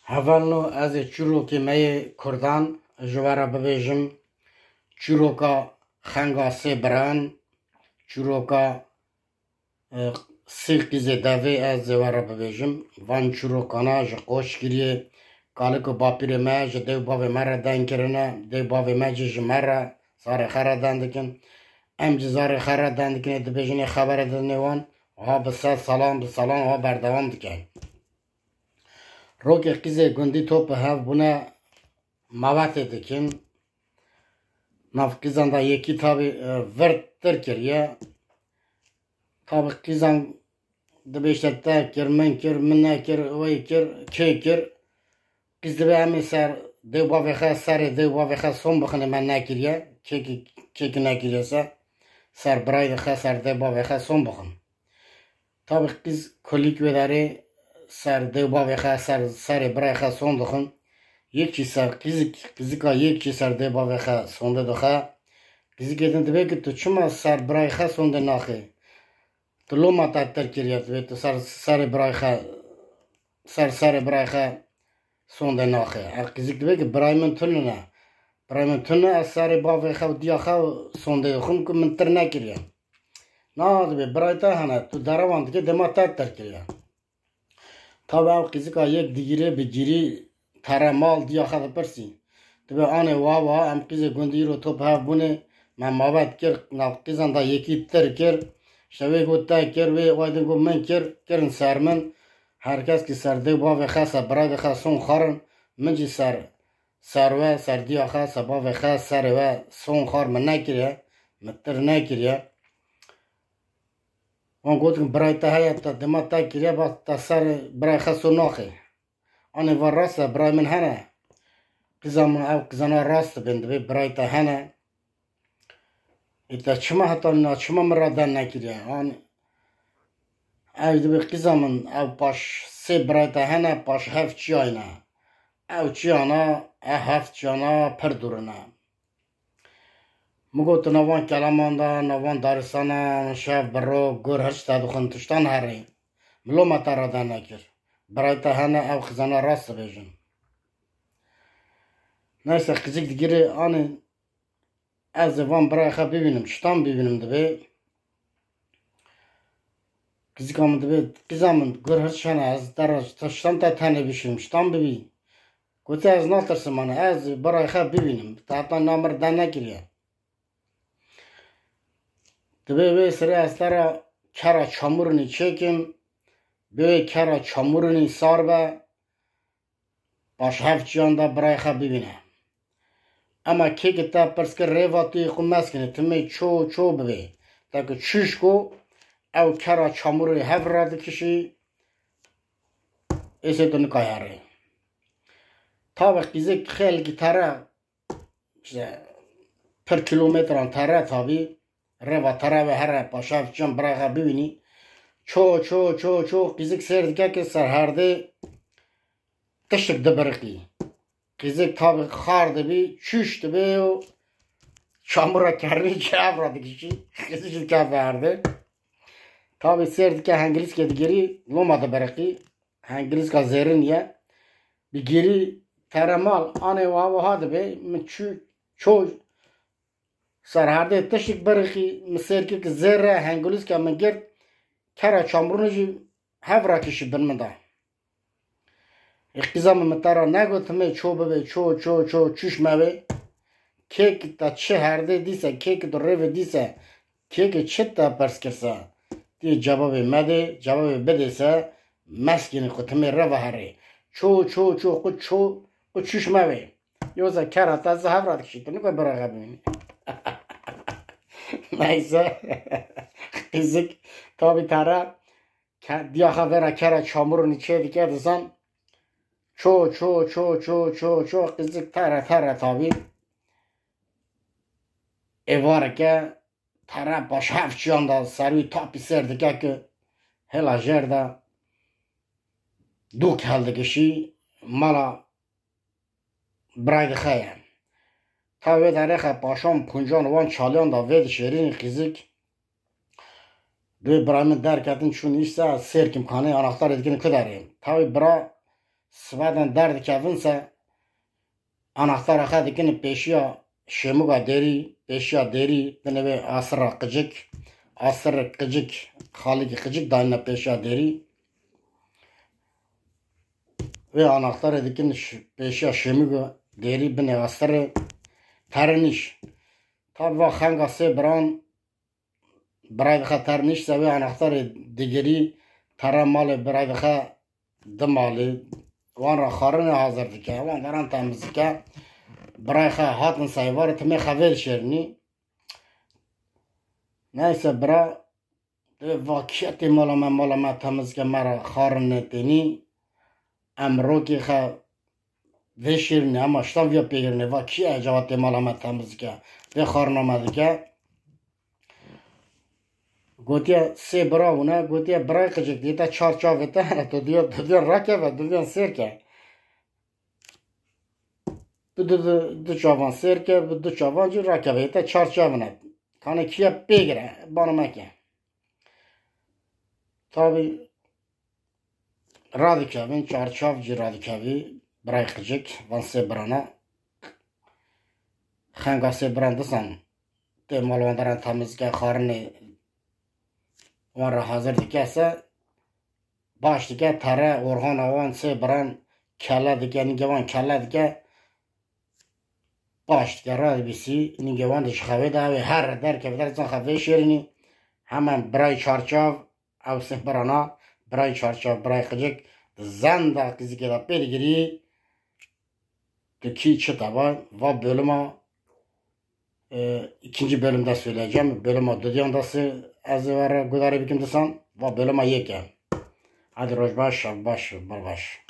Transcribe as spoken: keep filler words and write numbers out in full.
Hevalno, ez ê çîrokê me yê Kurdan ji we re bibêjim. Çîroka xenga sê biran, çîroka, e, sê qîzê devê ez ê we re bibêjim. Van çîrokana ji Qoşgiriyê, kalik û bapîrê me ji dê û bavê me re deng kirine, dê û bavê me jî ji me re, zarê xwe re deng dikin. Em jî zarê xwe re deng dikin, ê dibêjin, ê xeberê didinê wan. Wiha bi sed salan, bi salan wiha berdewam dike. Rokê qîzê gundî top bi hev bûne, mawetê dikin. Nav qîzan de yekî tabî, e, vir tir kiriye. Tabî qîzan dibêjte te kir, min kir, min nekir, wê kir, kê kir. Qîz dibê em ê ser dê û bavê xwe, serê dê û bavê xwe son bixin, ê me nekiriye. Kêkî, kêkî nekiriye ser, ser birayê xwe, ser dê û bavê xwe son bixin. Tabî qîz kulîk wê derê ser dê û bavê xwe, ser serê birayê xwe son dixin. Yek jî ser qîzik, qîzika yek jî ser dê û bavê xwe sondê dixe. Qîzikê din dibê ki tu çima ser birayê xwe sondê naxê? Tu loma te tir kiriye, dibê tu ser serê birayê xwe, ser serê birayê xwe sondê naxê. Ev qîzik dibê ki birayê min tune ne. Birayê min tune, ez serê bavê xwe û diya xwe sondê dixwim ku min tir nekiriye. Na dibê birayê te hene, tu derewan dikê, dema te tir kiriye. Tabi ev qîzika yek digirê bi girî tere mal diya xwe dipirsî. Dibê anê wa wa em qîzê gundî îro top hev bûnê, me mabet kir, nav qîzan da yekî tir kir, işte wê got te kir, wê way din got min kir, kirin ser min. Her kes ki ser dê û bavê xwe, ser birayê xwe son xwarin, min jî ser, ser we, ser diya xwe, ser bavê xwe, serê we son xwar, min nekiriye, min tir nekiriye. Wan gotin, birayê te heye, te dema te kiriye, ba te serê birayê xwe son naxê. Anê va rast e, birayê min hene. Qîza min, ev qîzana rast dibên, dibê birayê te hene. Ê te çima heta nîna, çima min re deng nekiriye? An ew dibê qîza min, ev paş sê birayê te hene, paş heft çiyayne. Ew çiyana, ev heft çiyana pir dûr in e. Min got, tu nav van kelaman de, nav van daristanan, şev, bi ro, gur, hirç te dixwin, tiştan herî. Min loma te re deng nekir. Birayê te hene, ev qîzana rast dibêjin. Neyse, qîzik digirê, anê ez ê van birayê xwe bibînim, çitan bibînim dibê. Qîzika min dibê, qîza min, gur hirç hene, ez te re, tiştan te tenê bişînim, çitan bibî. Gote, ez natirsim, anê ez birayê xwe bibînim. Te heta nîna min re deng nekiriye. Dibê wê sirê ez te re kera çamûrinî çêkim, bi wê kera çamûrinî sar be, paş heft çiyan de birayê xwe bibîne. Ema kêkê te pirs kir, rêva tu yê xwe meskinê, timê ço ço bibê. Te ku çûş ku ew kera çamûrê hev re dikişî, êsê tu nikay herê. Tabi qîzik xêlkî tere, işte, pir kilometran tere tabî, rêva tere ve here paşev çiyan birayê xwe bibînî. Ço, ço, ço, ço, qîzik sêr dike ki ser herdê tiştik dibiriqî. Qîzik tabî xar dibî, çûş dibê û çamûra kernî çi ev re dikişî. Qîzik jî dikeve herdê. Tabî sêr dike, hengilîskê digirî, loma dibiriqî. Hengilîska zêrin ye. Bi girî tere mal, anê wiha wiha dibe, min çû, ço ser herdê tiştik biriqî, min sêr kir ki zêr re, hengilîska min girt, kera çamûrûnê jî hev re kişî bin min de. Ê qîza min, min te re negot, timê ço bibê, ço, ço, ço, çûş mebê. Kêk te çi herdê dîse, kêk tu rêvê dîse, kêkê çi te pirs kirse, tu yê cevabê medê, cevabê bidê se, meskînî xwe timê re ve herê. Ço, ço, ço, xwe ço, xwe çûş mebê. Yoza kera te zi hev re dikişî, tu niko bira xwe bimînî. Neyse. Qîzik, tabî tere, ke-, diya xwe vera kera çamûrûnî çê dike, dizan. Ço, ço, ço, ço, ço, ço, qîzik tere, tere tabî. Êvareke tere paş heft çiyan de ser wî tapî sêr dike ki hêla jêr de dûk heldikişî, mala birayê xwe ye. Ta wê derê xwe paşan puncan wan çaliyan da vê dişêrînî qîzik. Dê birayê min derketin çûn îşte, ez sêr kim kanê anahtarê dikin ku derê. Ta wê bira Sibedan derdikevin se, anaxtara xe dikin pêşiya şêmuga dêrî, pêşiya dêrî, binê wê asira qicik, asir qicik, xalikî qicik dayne pêşiya dêrî. Wê anaxtarê dikin ş-, pêşiya şêmuga dêrî, binê asirê terinîş. Tabi va xenga sê biran, birayê dixe terinîş se wê anaxtarê digirî, tere malê birayê dixe di malê, wan ra xarinê hazir dike, wan deran temiz dike. Birayê xe hatin seyvarê timê xe vê dişêrinî. Neyse bira, dê va kî tê mala me, mala me temiz dike, me ra xarinê tênî. Em rokê xe vê şêrinê, ema ştav ya pêgirinê, va kî ecaba tê mala me temiz dike, vê xarina me dike. Gotiye sê bira bûne, gotiye birayê qicik dê te çar çavê te hene, tu diyo, tu diyo rakeve, tu diyo sêr ke. Bi du, du, du çavan sêr ke, bi du çavan jî rakeve, te çar çav hene. Kane kîye pêgire, bana meke. Tabi radikevin, çarçav jî radikevî, birayê qicik, van sê birana. Xenga sê biran disan, tê malwandaran temiz dike, xarinê wan re hazir dike se, baş dike, tere orxana wan sê biran kele dike, nînge wan kele dike, baş dike, radibîsî, nînge wan de ji xewê de ew ê here derkeve, der zan xevê şêrînî, hemen birayê çarçav, ew sê birana, birayê çarçav, birayê qicik, di zenda qizikê de pê digirî, tu kî çi te va, va bölüma, e, ikinci bölümde söyleyeceğim. Bölüma dudiyan da sê, ez ê we re gudarî bikim disan, va bölüma yek e. Hadi roj baş, şev baş, bar baş.